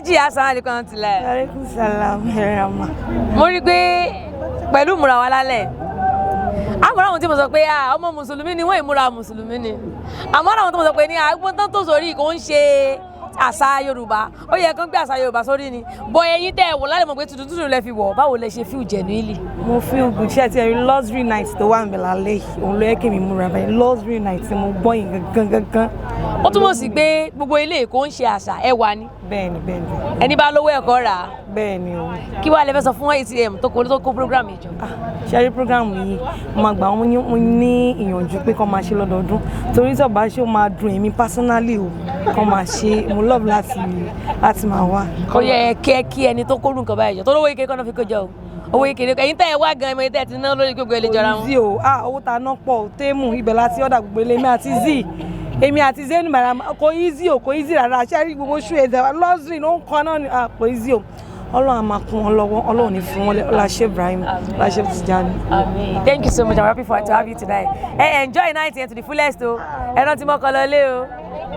Alájì asalaamualeykum tilẹ̀. Aleykum salam, ẹ̀rọ̀mà. Mo rí i pé pẹ̀lú ìmúra wa lálẹ́, àmọ́ àwọn tí mo sọ pé, ah, ọmọ mùsùlùmí ni wọ́n, ìmúra mùsùlùmí ni. Àmọ́ àwọn tí mo sọ pé ní àgbọn tán tó sórí kò ń ṣe àṣà Yorùbá, ó yẹ kán gbé àṣà Yorùbá sórí ni. Bọ́ ẹyin tẹ́ ẹ wò lálẹ́, mọ̀ pé tuntun tuntun lẹ fi wọ̀. Báwo lẹ ṣe feel genuinely? Mo feel good. Ṣé ẹ ti rí luxury night tó wà níbẹ̀ lálẹ́ yìí? Òun ló yẹ kí mi múra báyìí. Luxury night tí mo gbọ́ yìí gangan gangan. Ó túmọ̀ sí pé gbogbo ilé kò ń ṣe àṣà, ẹwà ni. Bẹ́ẹ̀ni. Ẹni bá lówó ẹ̀kọ́ rà á. Bẹ́ẹ̀ni o. Kí wàá lè fẹ́ sọ fún ATM tó kó program ìjọ? Ah, ṣe rí program yìí, mo máa gbà wọ́n ní ìyànjú pé kó máa ṣe lọ́dọọdún, torí tí ọba ṣe, ó máa dùn èmi personally o. Kó máa ṣe, mo love láti máa wá. Ó yẹ kí ẹni tó kórú nǹkan báyìí jọ tó lówó ike kọ́nà fi kó jọ o. Owó kékeré, ẹ̀yin tẹ́ ẹ wá gan, ẹ̀mọ tẹ́ ẹ ti ná lórí gbogbo ẹ lè jọra wọn. Easy o. Ah, owó ta ná pọ̀ o. Téèmù ibẹ̀ láti ọ̀dà gbogbo ilé, èmi àti z èmi àti zenu mara. Kò easy o, kò easy rárá. Ṣé rí gbogbo ṣú ẹ̀dá luxury ló ń kọ́ náà ni. Ah, kò easy o. Ọlọ́run á máa kún wọn lọ́wọ́, Ọlọ́run ní fún wọn lẹ́ ọlá. Ṣe Ibrahim ọlá, ṣe Tijani. Amen. Thank you so much. I'm happy to have you tonight. Ẹ enjoy night yẹn to the fullest o. Ẹ rántí mọ́kàn lọ lé o.